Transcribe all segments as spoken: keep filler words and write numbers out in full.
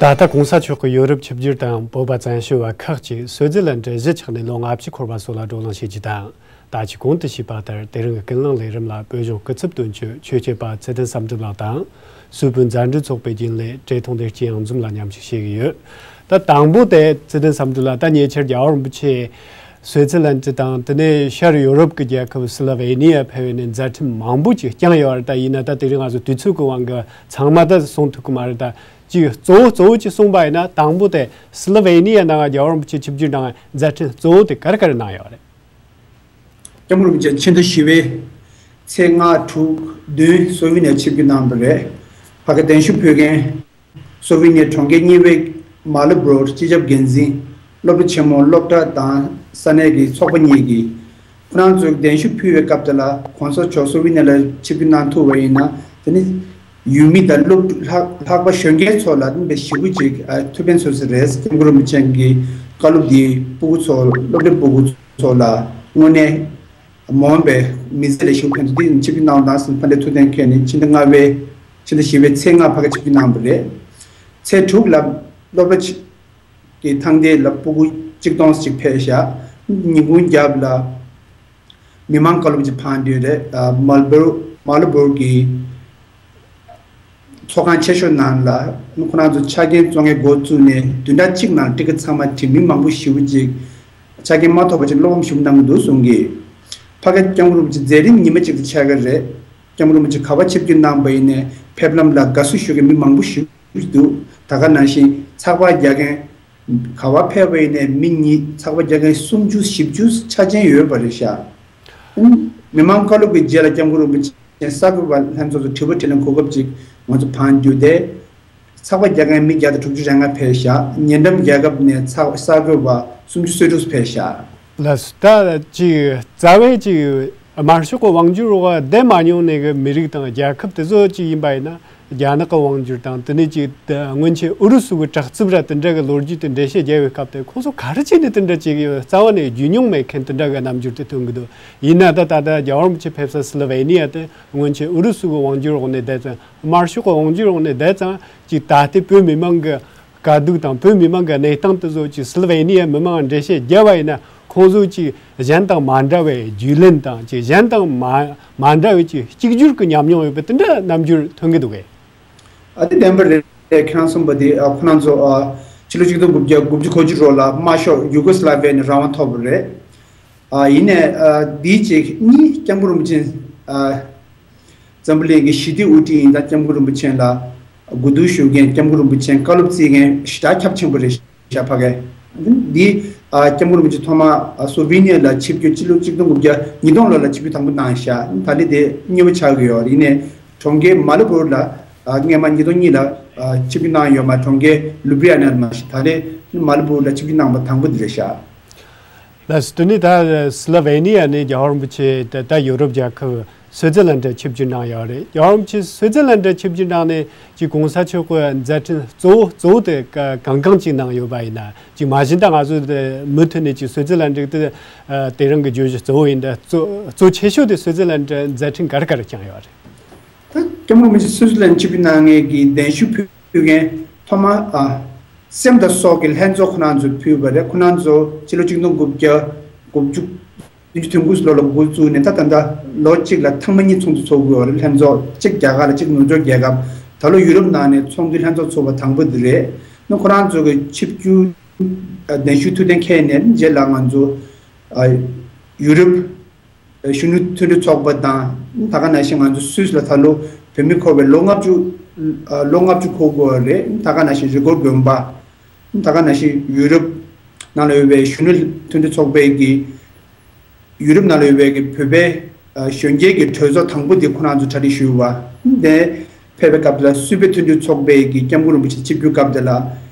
ད་ལྟ་གོང་ས་མཆོག་གིས་ཡོ་རོབ་ཆིབས་བསྒྱུར་དང་བོད་པ་བཙན་བྱོལ་བ་ཁག་ཅིག་སུའེ་ཛེར་ལན་ཌི་གཞིས་ཆགས་ནས་ལོ་ལྔ་བཅུ་འཁོར་བ་སོགས་ལ་བགྲོ་གླེང་བྱེད་རྒྱུ་དང་། ད་ཅི་གོང་དུ་ཞུས་པ་ལྟར་དེ་རིང་གི་ཀུན་གླེང་ལས་རིམ་ལ་བོད་གཞུང་སྐུ་ཚབ་དོན་གཅོད་ཆོས་སྐྱོབ་པ་ཚེ་བརྟན་བསམ་གྲུབ་ལགས་དང་། སུའེ་ཕུན་མཛའ་འབྲེལ་ཚོགས་པའི་རྒྱུན་ལས་བཀྲས་མཐོང་བདེ་སྐྱིད་གཡང་འཛོམས་ལ་མཉམ་ཞུགས་བྱེད་ཀྱི་ཡོད། ད་དང་པོ་དེ་ཚེ་བརྟན་བསམ་གྲུབ་ལགས། ད་ཉེ་ཆར་རྒྱལ་བ་རིན་པོ་ཆེ་སུའེ་ཛེར་ལན་ཌི་དང་དེ་ནས་ཤར་ཡོ་རོབ་ཀྱི་རྒྱལ་ཁབ་སི་ལོ་ཝེ་ནི་ཡ་ཕེབས་ནས་མཛད་འཕྲིན་མང་པོ་ཅིག་བསྐྱངས་ཡོད་རེད། ད་ཡིན་ན་ད་དེ་རིང་ང་ཚོ་དུས་ཚོད་ཀྱི་དབང་གིས་ཚང་མ་ད་གསུང་ཐུབ་ཀྱི་མ་རེད། ད་ཅིག་གཙོ་བོ་གཙོ་བོ་ཅིག་གསུངས་པ་ཡིན་ན། དང་པོ་དེ་སི་ལོ་ཝེ་ནི་ཡ་ནང་རྒྱལ་བ་རིན་པོ་ཆེ་ཆིབས་བསྒྱུར་གནང་བའི་མཛད་འཕྲིན་གཙོ་བོ་དེ་ག་རེ་ག་རེ་གནང་ཡོད་རེད། སྐྱབས་མགོན་རིན་པོ་ཆེ་ཕྱི་ཟླ་བཞི་པའི་ཚེས་ལྔ་དྲུག་བདུན་སོ་ཝི་ནི་ཡར་ཆིབས་བསྒྱུར་གནང་བ་རེད། ཕ་གི་གདན་ཞུ་ཕུལ་མཁན་སོ་ཝི་ནི་ཡར་གྲོང་ཁྱེར་གཉིས་པའི་མ་ལི་བོར་སྤྱི་ཁྱབ་འགན་འཛིན། སློབ་གྲྭ་ཆེན་མོ་སློབ་གྲྭ་དང་ས་གནས་ཀྱི་ཚོགས་པ་གཉིས་ཀྱིས་ཁོ་རང་ཚོས་གདན་ཞུ་ཕུལ་བའི་སྐབས་དེ་ལ་གོང་ས་མཆོག་སོ་ཝི་ནི་ཡར་ལ་ཆིབས་བསྒྱུར་གནང་ཐུབ་པ་ཡིན་ན། དེ་ནི་ཡུལ་མི་དང་སློབ་ཕྲུག་ལྷག་ལྷག་པར་གཞོན་སྐྱེས་ཚོ་ལ་དེ་འདྲའི་ཞེ་པོ་ཅིག་ཨ་ཐུགས་ཕན་གསོས་ས་རེད། སྐྱབས་མགོན་རིན་པོ་ཆེ་གི་བཀའ་སློབ་འདིས་སྤུ་གུ་ཚོ་སློབ་གྲྭའི་སྤུ་གུ་ཚོ་ལ་དངོས་གནས་མ་འོངས་པའི་མི་ཚེ་ལ་ཞེ་པོ་ཕན་ཐོགས། འདི་ནི་ཆིབས་བསྒྱུར་གནང་བ་དང་ཕན་འབྲས་ཐུགས་གཏན་འཁེལ་ནས་ཕྱི་ཟླ་ལྔ་པའི་ཕྱི་ཟླ་བཞི་པའི་ཚེས་ལྔ་ཕ་གི་ཆིབས་བསྒྱུར་གནང་བ་རེད། ཚེས་དྲུག་ལ་སློབ་གྲྭ་ཆིག་གི་ཐང་སྟེང་ལ་སྤུ་གུ་གཅིག་སྟོང་ཅིག་ཕེབས་ཤག་ཉིན་གུང་རྒྱབ་ལ་མི་མང་བཀའ་སློབ་ཅིག་ཕངས་དུས་རེད། ཨ་མལ་བོར་མལ་བོར་གྱི་ཚོགས་ཁང་ཆེ་ཤོས་ནང་ལ་ཁོ་རང་ཚོ་ཆ་རྐྱེན་བཙོང་མཁན་འགོ་བཙུགས་ནས་བདུན་ཕྲག་གཅིག་ནང་ཊི་ཀེ་ཊི་ཚང་མ་བྲིས། མི་མང་པོ་ཞེ་པོ་ཅིག་ཆ་རྐྱེན་མ་ཐོབ་པ་ཅིག་བློ་ཕམ་ཞེ་པོ་གནང་གི་འདུག་གསུང་གི། ཕ་གི་སྐྱབས་མགོན་རིན་པོ་ཆེ་མཛད་རིམ་ཉི་མ་གཅིག་ཏུ་ཆགས་ཀྱི་རེད། སྐྱབས་མགོན་རིན་པོ་ཆེ་ག་པར་ཆིབས་བསྒྱུར་གནང་པ་ཡིན་ནའི་ཕེབས་ལམ་ལ་དགའ་བསུ་ཞུ་མཁན་མི་མང་པོ་ཞེ་པོ་ཅིག་འདུག་ད་ག་ནང་བཞིན་ཚགས་པར་རྒྱག་མཁན་ག་པར་ཕེབས་པ་ཡིན་ནའི་མི་ཉིས་ཚགས་པར་རྒྱག་མཁན་སུམ་ཅུ་བཞི་བཅུ་ཆ་ཅན་ཡོད་པ་རེད་ཤག་མི་མང་བཀའ་སློབ་ཀྱི་རྗེས་ལ་སྐྱབས་མགོན་རིན་པོ་ཆེ་གསར་འགོད་པ་ལྷན་ཚོགས་སུ་དྲི་བ་དྲིས་ལན་གོ་སྐབས་ཅིག་ང་ཚོ་ཕངས་རྒྱུ་དེ། ཚགས་པར་རྒྱག་མཁན་མི་བརྒྱ་དང་དྲུག་ཅུ་རེ་ལྔ་ཕེབས་ཤག་ཉེ་འགྲམ་རྒྱལ་ཁབ་ནས་ཚགས་གསར་འགོད་པ་སུམ་ཅུ་སོ་དྲུག་ཕེབས་ཤག་ལགས་སོ། ད་ཅིག་རྩ་བའི་ཅིག་དམར་ཤོག་གི་དབང་སྒྱུར་འོག་བསྡད་མ་མྱོང་ནས་གི་མི་རིགས་དང་རྒྱལ་ཁབ་དེ་ཚོ་ཅིག་ཡིན་པ་ཡིན་ན། རྒྱ་ནག་གི་དབང་སྒྱུར་དང་དེ་ནས་ཅིག་སྔོན་ཆད་ཨུ་རུ་སུ་གི་དྲག་རྩུབ་ར་དེ་འདྲ་གི་ལོ་རྒྱུས་དེ་འགྲེལ་བཤད་རྒྱག་པའི་སྐབས་དེ་ཁོང་ཚོ་ག་རེ་བྱས་ནས་དེ་འདྲ་བྱེད་ཀྱི་ཡོད་རྩ་བ་ནས་རྒྱུས་མྱོང་མེད་མཁན་དེ་འདྲ་གི་རྣམ་འགྱུར་དེ་སྟོན་གི་འདུག་ཡིན་ན་ད་ད་ལྟ་རྒྱལ་བ་རིན་པོ་ཆེ་ཕེབས་ས་སི་ལོ་ཝེ་ནི་ཡ་དེ་སྔོན་ཆད་ཨུ་རུ་སུ་གི་དབང་སྒྱུར་འོག་ནས་བསྡད་ཙང་། དམར་ཤོག་གི་དབང་སྒྱུར་འོག་ནས་བསྡད་ཙང་། ཅིག་ད་ལྟའི་བོད་མི་མང་གི་དཀའ་སྡུག་དང་བོད་མི་མང་གི་གནས་སྟངས་དེ་ཚོ་ཅིག་སི་ལོ་ཝེ་ནི་ཡའི་མི་མང་འགྲེལ་བཤད་བརྒྱབ་པ་ཡིན་ན། ཁོང་ཚོ་ཅིག་གཞན་དང་མ་འདྲ་བའི་རྒྱུས་ལོན་དང་། ཅིག་གཞན་དང་མ་མ་འདྲ་བའི་ཅིག་གཅིག་གྱུར་གྱི་ཉམས་མྱོང་ཡོད་པའི་དེ་འདྲ་རྣམ་འགྱུར་ཐོན་གྱི་འདུག་གས། ཨ་དེ་བདེན་པ་རེད། ཁྱེད་རང་གསུངས་པ་དེ་ཨ་ཁོ་རང་ཚོ་ཨ་ཕྱི་ལོ་ཆིག་སྟོང་དགུ་བརྒྱ་དགུ་བཅུ་གོ་གཅིག་ལོ་ལ་དམར་ཤོག་ཡུ་གོ་སི་ལ་ཝི་ཡ་ནས་རང་དབང་ཐོབ་པ་རེད། ཨ་ཡིན་ནའི་ཨ་འདིའི་རྗེས་གཉིས་སྐྱབས་མགོན་རིན་པོ་ཆེ་ཨ་འཛམ་བུ་གླིང་གི་ཞི་བདེ་དབུ་ཁྲིད་ཡིན་ཙང་། སྐྱབས་མགོན་རིན་པོ་ཆེ་ལ་གོ་བསྡུར་ཞུ་མཁན། སྐྱབས་མགོན་རིན་པོ་ཆེ་བཀའ་སློབ་བརྩི་མཁན་ཞེ་དྲག་ཁྱབ་ཆེན་པོ་རེད་ཤག་ཕ་གི། འདི་ཨ་སྐྱབས་མགོན་རིན་པོ་ཆེ་ཐོག་མ་ཨ་སོ་ཝི་ནི་ཡ་ལ་ཆིབས་བསྒྱུར་སྤྱི་ལོ་ཆིག་སྟོང་དགུ་བརྒྱ་ཉིས་སྟོང་ལོ་ལ་ཆིབས་བསྒྱུར་དང་པོ་གནང་ཤག་ད་ལྟ་དེ་གཉིས་པ་ཆགས་ཀྱི་ཡོད་རེད། ཡིན་ནའི་གྲོང་ཁྱེར་མ་ལི་བོར་ལ་ཨ་སྔས་མ་ཉིས་སྟོང་གཉིས་ལ་ཨ་ཆིབས་བསྒྱུར་གནང་ཡོད་མ། གྲོང་ཁྱེར་ལུ་བི་རི་ཡ་ན་ལ་མ་གཏོགས། ད་ལྟ་མ་ལི་བོར་ལ་ཆིབས་བསྒྱུར་གནང་པ་དང་པོ་འདི་རེད་ཤག་ལགས་སོ། དེ་ནས་ད་སི་ལོ་ཝེ་ནི་ཡ་ནས་རྒྱལ་བ་རིན་པོ་ཆེ་ད་ད་ཡུ་རོབ་རྒྱལ་ཁབ་སུའེ་ཛེར་ལན་ཌི་ཆིབས་བསྒྱུར་གནང་ཡོད་རེད། རྒྱལ་བ་རིན་པོ་ཆེ་སུའེ་ཛེར་ལན་ཌི་ཆིབས་བསྒྱུར་གནང་ནས་ཀྱི་གོང་ས་མཆོག་གི་མཛད་འཕྲིན་གཙོ་བོ་གཙོ་བོ་དེ་ག་གང་གང་ཅིག་གནང་ཡོད་པ་ཡིན་ན། ཅིག་མ་གཞི་ད་ང་ཚོ་དེ་མུ་མཐུད་ནས་ཅིག་སུའེ་ཛེར་ལན་ཌི་དེ་དེ་རིང་གི་བརྗོད་གཞི་གཙོ་བོ་ཡིན། ད་གཙོ་གཙོ་ཆེ་ཤོས་དེ་སུའེ་ཛེར་ལན་ཌི་མཛད་འཕྲིན་ག་རེ་ག་རེ་བསྐྱངས་ཡོད་རེད། ད་སྐྱབས་མགོན་རིན་པོ་ཆེ་སུའེ་ཛེར་ལན་ཌི་ཆིབས་བསྒྱུར་གནང་མཁན་གྱི་གདན་ཞུ་ཕུལ་མཁན་ཐོག་མ་ཨ་སེམས་དང་སྲོག་གི་ལྷན་ཚོགས་ཁོ་རང་ཚོས་ཕུལ་བ་རེད། ཁོ་རང་ཚོ་ཕྱི་ལོ་ཆིག་སྟོང་དགུ་བརྒྱ་དགུ་བཅུ་བདུན་ཅུ་དོན་དགུ་ལོ་ལ་འགོ་བཙུགས་ནས་ད་ད་ལྟ་ལོ་གཅིག་ལ་ཐེངས་མ་གཉིས་ཚོགས་འདུ་ཚོགས་དགོས་པ་རེད། ལྷན་ཚོགས་གཅིག་རྒྱ་གར་ལ་གཅིག་ནུབ་ཕྱོགས་རྒྱལ་ཁབ། ད་ལོ་ཡུ་རོབ་ནང་ནས་ཚོགས་འདུ་ལྷན་ཚོགས་ཚོགས་པ་དང་པོ་འདི་རེད། ནི་ཁོ་རང་ཚོ་གི་ཆིབས་བསྒྱུར་གདན་ཞུ་ཐུགས་གཏན་འཁེལ་ནས་རྗེས་ལ་ང་ཚོ་ཨ་ཡུ་རོབ་གཞོན་ནུ་མཐུན་སྒྲིལ་ཚོགས་པ་དང་། ད་ག་ནང་བཞིན་ང་ཚོ་སུད་སི་ལ་ད་ལོ་བོད་མི་འཁོར་བའི་ལོ་ལྔ་བཅུ་ཨ་ལོ་ལྔ་བཅུ་འཁོར་དགོས་པ་རེད། ད་ག་ནང་བཞིན་རི་ཀོར་དགོན་པ། ད་ག་ནང་བཞིན་ཡུ་རོབ་ནང་ལ་ཡོད་པའི་གཞོན་ནུ་མཐུན་སྒྲིལ་ཚོགས་པའི་གི་ཡུ་རོབ་ནང་ལ་ཡོད་པའི་གི་བོད་པའི་ཨ་གཞོན་སྐྱེས་ཀྱི་གྲོས་ཚོགས་དང་པོ་དེ་ཁོ་རང་ཚོ་གྲ་སྒྲིག་ཞུས་པ་དེ་ཕེབས་པའི་སྐབས་དེ་ལ། སུད་བོད་མཐུན་སྒྲིལ་ཚོགས་པའི་གི་སྐྱབས་མགོན་རིན་པོ་ཆེ་ཆིབས་བསྒྱུར་སྐབས་དེ་ལ།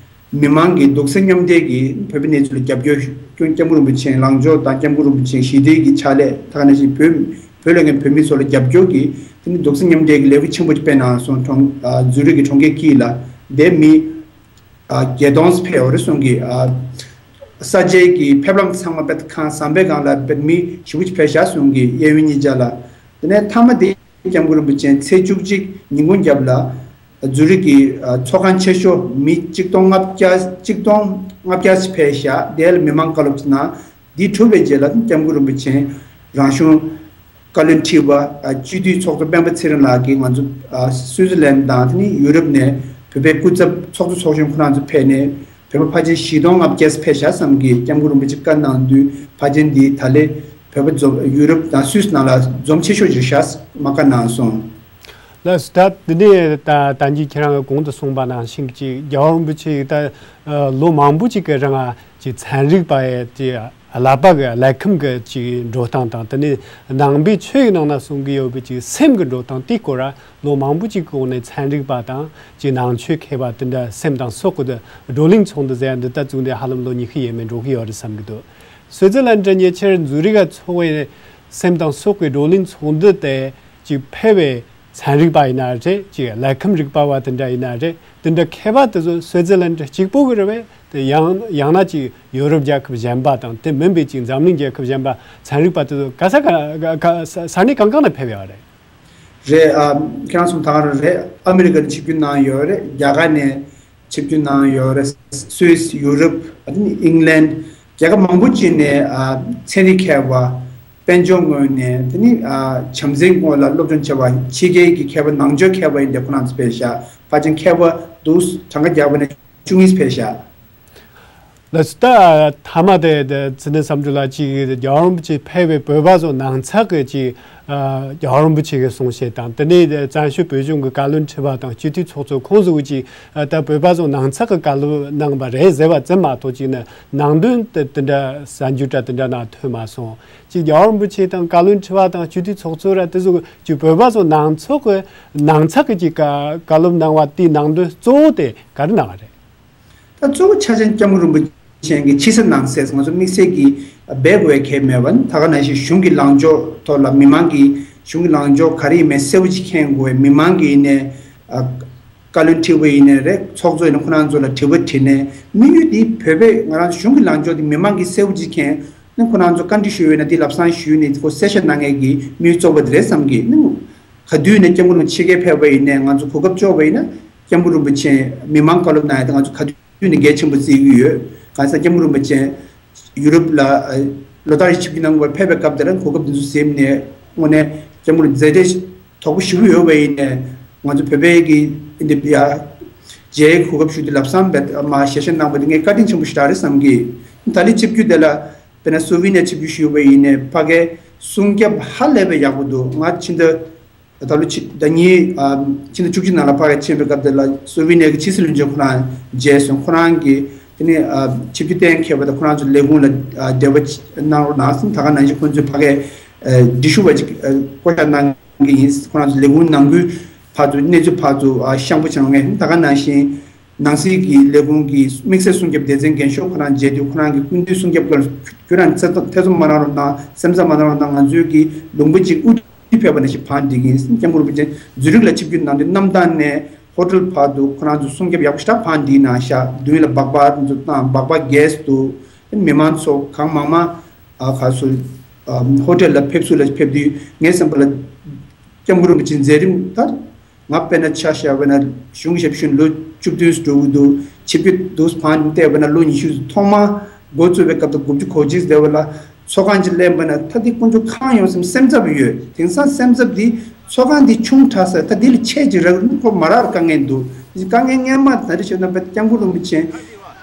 མི་མང་གི་རྡོག་རྩ་མཉམ་འདེགས་ཀྱིས་བོད་པའི་གནས་ཚུལ་ལ་རྒྱབ་སྐྱོར། སྐྱབས་མགོན་རིན་པོ་ཆེའི་ལངས་ཕྱོགས་དང་། སྐྱབས་མགོན་རིན་པོ་ཆེའི་ཞི་བདེ་གི་ཕྱག་ལས། ད་ག་ནང་བཞིན་བོད་བོད་ལ་ངའི་བོད་མི་ཚོ་ལ་རྒྱབ་སྐྱོར་གྱིས། དེ་ནི་རྡོག་རྩ་མཉམ་འདེགས་ཀྱི་ལས་འགུལ་ཆེན་པོ་ཅིག་སྤེལ་གནང་སོང་། གྲོང་ཨ་ཛུ་རིག་གི་གྲོང་ཁྱེར་ཀིལ་ལ་དེ་མི་ཨ་བརྒྱད་སྟོང་ཕེབས་ཡོད་རེད་གསུང་གི། ཨ་ས་ཆའི་གི་ཕེབས་ལམ་ཚང་མ་དཔེ་ཁང་བཟང་པོའི་སྒང་ལ་དཔེ་མི་ཞེ་པོ་ཅིག་ཕེབས་ཤག་གསུང་གི། གཡས་གཡོན་གཉིས་ཆ་ལ། དེ་ནས་མཐའ་མ་དེ་སྐྱབས་མགོན་རིན་པོ་ཆེ་ཚེས་བཅུ་གཅིག་ཉིན་གུང་རྒྱབ་ལ། ཛུ་རིག་གི་ཚོགས་ཁང་ཆེ་ཤོས་མི་གཅིག་སྟོང་ལྔ་བརྒྱ་གཅིག་སྟོང་ལྔ་བརྒྱ་ཕེབས་ཤག་དེ་ལ་མི་མང་བཀའ་སློབ་གནང་། འདི་གྲུབ་པའི་རྗེས་ལ་སྐྱབས་མགོན་རིན་པོ་ཆེ་རང་གཞུང་བཀའ་བློན་ཁྲི་པ་སྤྱི་འཐུས་ཚོགས་གཙོ་སྤེན་པ་ཚེ་རིང་ལགས་ཀྱིས་ང་ཚོ་སུའི་ཙི་ལན་དང་དེ་ནས་ཡུ་རོབ་ནས་བོད་པའི་སྐུ་ཚབ་ཚོགས་གཙོ་ཚོགས་གཞོན་ཁོ་རང་ཚོ་ཕེབས་ནས་བོད་པ་ཕལ་ཆེར་བཞི་སྟོང་ལྔ་བརྒྱ་ཕེབས་ཤག་བསམ་གི། སྐྱབས་མགོན་རིན་པོ་ཆེ་བཀའ་གནང་དུས་ཕལ་ཆེར་འདི་ད་ལས་བོད་པ་འཛོམས་ཡུ་རོབ་དང་སུད་སི་ནང་ལ་འཛོམས་ཆེ་ཤོས་ཅིག་ཤག་མ་བཀའ་གནང་སོང་། ལགས་སོ། ད་འདི་ནས་ད་ད་གིན་ཁྱེད་རང་གིས་གོང་དུ་གསུངས་པ་ནང་བཞིན་གྱི་རྒྱལ་བ་རིན་པོ་ཆེ་ཡིས་ད་ལོ་མང་པོ་ཅིག་གི་རིང་ཅིག་ཚན་རིག་པ་ཡི་ཀླད་པ་གི་ཀླད་ཁམས་ཀྱི་ཅིག་འགྲོ་སྟངས་དང་དེ་ནས་ནང་པའི་ཆོས་ཀྱི་ནང་ན་གསུང་གི་ཡོད་པའི་ཅིག་སེམས་ཀྱི་འགྲོ་སྟངས་དེའི་སྐོར་ལ་ལོ་མང་པོ་ཅིག་གི་གོང་ནས་ཚན་རིག་པ་དང་ཅིག་ནང་ཆོས་མཁས་པ་དེ་འདྲ་སེམས་དང་སྲོག་གི་བགྲོ་གླེང་ཚོགས་འདུ་ཟེར་ཡ་འདི་ད་བཙུགས་ནས་ཧ་ལམ་ལོ་ཉི་ཤུ་ཡས་མས་འགྲོ་གི་ཡོད་རེད་བསམ་གྱི་འདུག་སུའི་ཙི་ལན་ཌི་ཉེ་ཆར་ཛུ་རིག་ག་ཚོགས་པའི་སེམས་དང་སྲོག་གི་བགྲོ་གླེང་ཚོགས་འདུ་དེ་ཅིག་ཕེབས་པའི་ཚན་རིག་པ་ཡིན་ན་རེད། ཅིག་ཀླད་ཁམས་རིག་པ་བ་དེ་འདྲ་ཡིན་ན་རེད། དེ་འདྲ་མཁས་པ་དེ་ཚོ་སུའི་ཙི་ལན་ཌི་གཅིག་པོ་གི་རེད་པས། དེ་ཡང་ཡང་ན་ཅིག་ཡོ་རོབ་རྒྱལ་ཁབ་གཞན་པ་དང་དེ་མིན་པའི་ཅིག་འཛམ་གླིང་རྒྱལ་ཁབ་གཞན་པ་ཚན་རིག་པ་དེ་ཚོ་ག་ས་ག་ག་ག་ས་ས་གནས་གང་གང་ནས་ཕེབས་ཡོད་རེད། རེད། ཨ། ཁྱེད་རང་གསུངས་ད་ག་རང་རེད། ཨ་མི་རི་ཀ་ནས་ཆིབས་བསྒྱུར་གནང་ཡོད་རེད། རྒྱ་གར་ནས་ཆིབས་བསྒྱུར་གནང་ཡོད་རེད། སུད་སི། ཡུ་རོབ། ཨ་ནི་ཨིང་ལན། རྒྱལ་ཁབ་མང་པོ་ཅིག་ནས། ཨ། ཚན་རིག་མཁས་པ། དཔལ་འབྱོར་ངོས་ནས། དེ་ནི། ཨ། བྱམས་བརྩེའི་ངོས་ལ་སློབ་སྦྱོང་བྱས་པ། ཕྱི་རྒྱལ་གྱི་མཁས་པ། ནང་ཆོས་མཁས་པ་ཡིན་དེ་ཁོ་རང་ཚོ་ཕེབས་ཤག་ཕལ་ཆེར་མཁས་པ་འདུག་གྲངས་ཀ་རྒྱག་པ་ན་བཅུ་གཉིས་ཕེབས་ཤག་ལགས་སོ། ད་མཐའ་མ་དེ་དེ་ཚེ་བརྟན་བསམ་གྲུབ་ལགས་ཅིག་གིས་རྒྱལ་བ་རིན་པོ་ཆེ་ཕེབས་པའི་བོད་པ་ཚོ་ནང་ཚགས་ཀྱི་ཅིག་ཨ། རྒྱལ་བ་རིན་པོ་ཆེ་གི་གསུང་བཤད་དང་དེ་ནས་བཙན་བྱོལ་བོད་གཞུང་གི་བཀའ་བློན་ཁྲི་པ་དང་སྤྱི་འཐུས་ཚོགས་གཙོ་ཁོང་ཚོ་གིས་ཅིག་ཨ། ད་བོད་པ་ཚོ་ནང་ཚགས་ཀྱི་བཀའ་སློབ་གནང་བ་རེད་ཟེར་བ་ཙམ་མ་གཏོགས་ཅིག་ནི་ནང་དོན་དེ་དེ་འདྲ་གསར་འགྱུར་འདྲ་དེ་འདྲ་ནང་ཐོན་མ་སོང་། ཅིག་རྒྱལ་བ་རིན་པོ་ཆེ་དང་བཀའ་བློན་ཁྲི་པ་དང་སྤྱི་འཐུས་ཚོགས་གཙོ་ར་དེ་ཚོ་ཅིག་བོད་པ་ཚོ་ནང་ཚགས་ཀྱི་ནང་ཚགས་ཀྱི་ཅིག་བཀའ་བཀའ་སློབ་གནང་བ་དེའི་ནང་དོན་གཙོ་བོ་དེ་ག་རེ་གནང་བ་རེད། ད་གཙོ་བོ་ཆ་ཅན་སྐྱབས་མགོན་རིན་པོ་ཆེ་གི་ཕྱི་གསལ་ནང་གསལ་ང་ཚོ་དམིགས་བསལ་གྱི་སྦས་དགོས་ཡ་གལ་མེད་པ་ནི་ད་ག་ནང་བཞིན་གཞུང་གི་ལངས་ཕྱོགས་ཐོག་ལ་མི་མང་གི་གཞུང་གི་ལངས་ཕྱོགས་ག་རེ་ཡིན་མིན་གསལ་པོ་ཅིག་མཁྱེན་དགོས་པའི་མི་མང་གི་ཡིན་ནའི་ཨ། བཀའ་བློན་ཁྲི་པ་ཡིན་ནའི་རེད། ཚོགས་གཙོ་ཡིན་ན་ཁོ་རང་ཚོ་ལ་དྲི་བ་དྲིས་ནས་དམིགས་ཡུལ་འདི་བོད་པས་ང་རང་ཚོ་གཞུང་གི་ལངས་ཕྱོགས་འདི་མི་མང་གིས་གསལ་པོ་ཅིག་མཁྱེན་ནས་ཁོ་རང་ཚོ་བཀའ་འདྲི་ཞུས་ཡོད་ན་འདི་ལབ་སང་ཞུས་ནས་ཁོ་གསལ་བཤད་གནང་མཁན་གྱི་དམིགས་ཡུལ་གཙོ་བོ་འདི་རེད་བསམ་གི་ནི། ག་དུས་ནས་སྐྱབས་མགོན་རིན་པོ་ཆེ་ཕེབས་པ་ཡིན་ནའི་ང་ཚོ་གོ་སྐབས་ལྕོགས་པ་ཡིན་ན་སྐྱབས་མགོན་རིན་པོ་ཆེ་མི་མང་བཀའ་སློབ་གནང་ཡ་དེ་ང་ཚོ་ག་དུས་ནས་གལ་ཆེན་པོ་བརྩི་གི་ཡོད། གང་ཟེར་སྐྱབས་མགོན་རིན་པོ་ཆེ་ཡུ་རོབ་ལ་ལོ་ལྟར་ཆིབས་བསྒྱུར་གནང་བར་ཕེབས་པའི་སྐབས་དེ་ལ་གོ་སྐབས་འདི་ཚོ་ཟིན་ནས་དངོས་གནས་སྐྱབས་མགོན་རིན་པོ་ཆེ་མཛད་བྲེལ་དོགས་པ་ཞེ་པོ་ཡོད་པ་ཡིན་ནའི་ང་ཚོ་བོད་པའི་གི་འདི་ཡ་མཇལ་གོ་སྐབས་ཞུ་དུས་ལབ་སང་བས་མ་ཞལ་བཞེས་གནང་བ་དེ་ངས་བཀའ་དྲིན་ཆེན་པོ་ཞེ་དྲག་རེད་བསམ་གི། ད་ལི་ཆིབས་བསྒྱུར་དེ་ལ། དཔེར་ན་སུ་ཝི་ནེ་ཆིབས་བསྒྱུར་ཞུས་པ་ཡིན་ནའི་ཕ་གའི་སྲུང་སྐྱོབ་ཧ་ལས་པའི་ཡག་པོ་འདུག་ང་ཕྱི་ཟླ་ད་ལོ་ཕྱི་ཟླ་གཉིས་ཨ། ཕྱི་ཟླ་བཅུ་གཅིག་ནང་ལ་ཕ་གའི་ཕྱིན་པའི་སྐབས་དེ་ལ་སུ་ཝི་ནེ་གི་ཕྱི་སྲིད་བློན་ཆེན་ཁོ་རང་མཇལ་སོང་། ཁོ་རང་གིས་དེ་ནས་ཨ། ཆིབས་བསྒྱུར་གཏན་འཁེལ་བ་དང་ཁོ་རང་ཚོ་ལས་ཁུངས་ལ་ཨ། འབྲེལ་བ་གནང་རོགས་གནང་ཟེར། ད་ག་ནང་བཞིན་ཁོང་ཚོས་ཕ་གའི་ཨ། འདྲི་ཞུ་བ་ཅིག་ཨ། བསྐོ་བཞག་གནང་གི་ཡིན། ཁོ་རང་ཚོ་ལས་ཁུངས་ནང་ཁུལ་ཕར་ཚུར་གནས་ཚུལ་ཕར་ཚུར་ཨ། བཤང་པོ་བྱེད་མཁན་ད་ག་ནང་བཞིན། ནང་སྲིད་ཀྱི་ལས་ཁུངས་ཀྱི་དམིགས་བསལ་སྲུང་སྐྱོབ་སྡེ་ཚན་འགན་ཤོག་ཁོ་རང་མཇལ་དུས་ཁོ་རང་གི་སྐུ་མདུན་སྲུང་སྐྱོབ་སྐོར་ཁྱོད་རང་ཐེ་ཚོམ་ཐེ་ཚོམ་མ་གནང་རོགས་གནང་། སེམས་འཚབ་མ་གནང་རོགས་གནང་། ང་ཚོའི་གི་ལུང་པ་གཅིག་དབུ་ཁྲིད་ཕེབས་པ་ནང་བཞིན་བང་སྒྲིག་ཡིན། སྐྱབས་མགོན་རིན་པོ་ཆེ་ཛུ་རིག་ལ་ཆིབས་བསྒྱུར་གནང་དུས་གནམ་ཐང་ནས་ཧོ་ཊེལ་བར་དུ་ཁོ་རང་ཚོ་སྲུང་སྐྱོབ་ཡག་པོ་ཞེ་དྲག་བང་སྒྲིག་གནང་ཤག་མདུན་ལ་སྦག་སྦག་ཚོ་བཏང་། སྦག་སྦག་གས་འདུག་མི་མང་ཚོ་གང་མང་མང་ཨ་ག་སུ་ཨ་ཧོ་ཊེལ་ལ་ཕེབས་བསུ་ལ་ཕེབས་དུས་ངའི་སེམས་པ་ལ་སྐྱབས་མགོན་རིན་པོ་ཆེ་མཛད་རིམ་ད། ང་དཔེར་ན་ཆ་བཞག་པ་ན་གཞུང་ཞབས་ཞུ་ལོ་བཅུ་བདུན་འགྲོ་གི་འདུག་ཆིབས་བསྒྱུར་འདུག་བང་བལྟས་པ་ན་ལོ་ཉི་ཤུ་ཐོག་མ་འགོ་བཙུགས་པའི་སྐབས་དང་དགུ་བཅུ་གོ་གཅིག་ཟེར་བ་ལ་ཚོགས་ཁང་ཅིག་ལེན་པ་ན་ད་འདི་དཀོན་མཆོག་གང་ཡོང་སེམས་སེམས་འཚབ་ཡོད། དེང་སང་སེམས་འཚབ་འདི་ཚོགས་ཁང་འདི་ཆུང་དྲགས་ས་ད་འདི་ལ་ཆེ་ཅིག་རག་ཁོ་མ་རག་དཀའ་ངལ་འདུག་དཀའ་ངལ་སྔན་མ་ད་རེ་བྱས་ན་སྐྱབས་མགོན་རིན་པོ་ཆེ་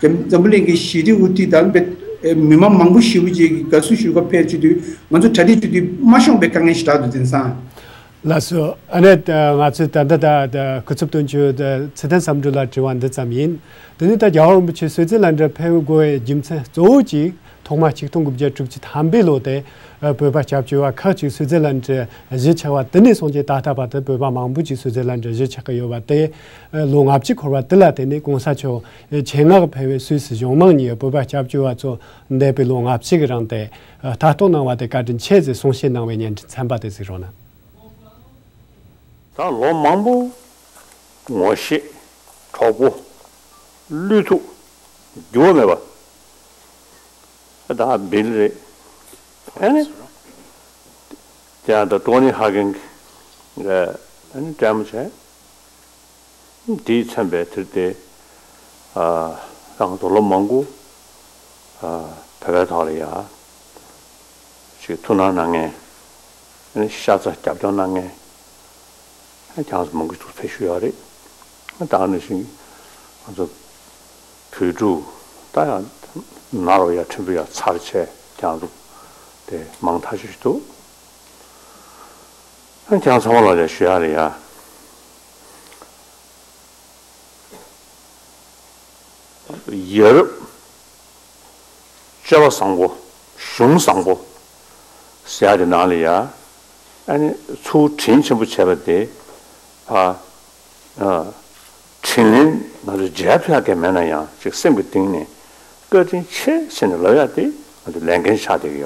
འཛམ་བུ་གླིང་གི་ཞི་བདེ་དབུ་ཁྲིད་དང་མི་མང་མང་པོ་ཞེ་པོ་ཅིག་གིས་དགའ་བསུ་ཞུ་སྐབས་ཕེབས་བྱེད་དུས་ང་ཚོ་གྲ་སྒྲིག་བྱེད་དུས་མ་ཤོང་པའི་དཀའ་ངལ་ཞིག་རག་འདུག་དེང་སང་། ལགས་སོ། ཨ་ནི་ད་ང་ཚོས་ད་ལྟ་ད་ད་སྐུ་ཚབ་དོན་གཅོད་ད་ཚེ་བརྟན་བསམ་གྲུབ་ལ་དྲི་བ་འདི་ཙམ་ཡིན། དེ་ནས་ད་རྒྱལ་བ་རིན་པོ་ཆེ་སུད་སི་ལན་ཌན་ཕེབས་དགོས་པའི་རྒྱུ་མཚན་གཙོ་བོ་གཅིག་ཐོག་མ་ཆིག་སྟོང་དགུ་བརྒྱ་དྲུག་ཅུ་ཐམ་པའི་ལོ་དེ་བོད་པ་སྐྱབས་བཅོལ་བ་ཁག་ཅིག་སུད་སི་ལན་ཌན་གཞིས་ཆགས་པ་དེ་ནས་བཟུང་སྟེ་ད་ལྟ་བར་དུ་བོད་པ་མང་པོ་ཅིག་སུད་སི་ལན་ཌན་གཞིས་ཆགས་ཀྱི་ཡོད་པ་དེ་ལོ་ལྔ་བཅུ་འཁོར་བ་དེ་ལ་བརྟེན་ནས་གོང་ས་མཆོག་ཆེད་མངགས་ཕེབས་པའི་སུད་སི་གཞུང་མང་གཉིས་བོད་པ་སྐྱབས་བཅོལ་བ་ཚོ་འདས་པའི་ལོ་ལྔ་བཅུ་གི་རིང་དེ་ལྟ་རྟོག་གནང་བ་དེ་བཀའ་དྲིན་ཆེ་ཟེར་གསུང་བཤད་གནང་བའི་བརྙན་འཕྲིན་ཚན་པ་དེ་གཟིགས་རོགས་གནང་། ད་ལོ་མང་པོ་ངོ་ཤེས་གྲོགས་པོ་བློས་ཐུབ་འགྱུར་བ་མེད་པ་ད་བིལ་རེད། ཨ་ནི་དེ་ཡང་ད་ཊོ་ནི་ཧ་གིན་གྱི་ཨ་ནི་ཀྲེ་མོ་བྱས། དེས་མཚོན་པའི་དེར་དེ། ཨ། ང་ཚོ་ལོ་མང་པོ། ཨ། བོད་པའི་ཐོག་ལ་ཡ། ཅིག་ཐུགས་སྣང་གནང་མཁན། ཨ་ནི་ཤ་ཚ་རྒྱབ་སྐྱོར་གནང་མཁན། ཨ། ཁྱེད་རང་ཚོ་མང་པོ་ཅིག་ཕེབས་བཞུགས་ཡོད་རེད། ཨ། ད་ག་ནང་བཞིན་ང་ཚོ་བོད་ཕྲུག་ད་ཡང་ནཱ་རོ་ཡ་ཁྲིན་པུ་ཡ་ཚར་བཅད་ཁྱེད་རང་ཚོ་དེ་མང་ཐག་ཆོད་ཞིག་འདུག་ཨ། ཁྱེད་རང་ཚང་མ་ལ་ལས་ཞུ་ཡ་རེད་ཡ། ཡ་རབས་སྤྱོད་པ་བཟང་པོ། གཞུང་བཟང་པོ་ཟེར་ཡ་དེ་ནང་ལ་ཡ། ཨ་ནི་ཚུར་དྲིན་ཆེན་པོ་བྱས་པ་དེ། ཕ། ཨ། དྲིན་ལན་ང་ཚོས་འཇལ་ཐུབ་ཡ་གི་མེད་ན་ཡང་ཅིག་སེམས་ཀྱི་གཏིང་ནས་བཀའ་དྲིན་ཆེ་ཟེར་ནས་ལབ་ཡ་དེ་ང་ཚོ་ལས་འགན་ཆགས་བསྡད་ཀྱི་ཡོད།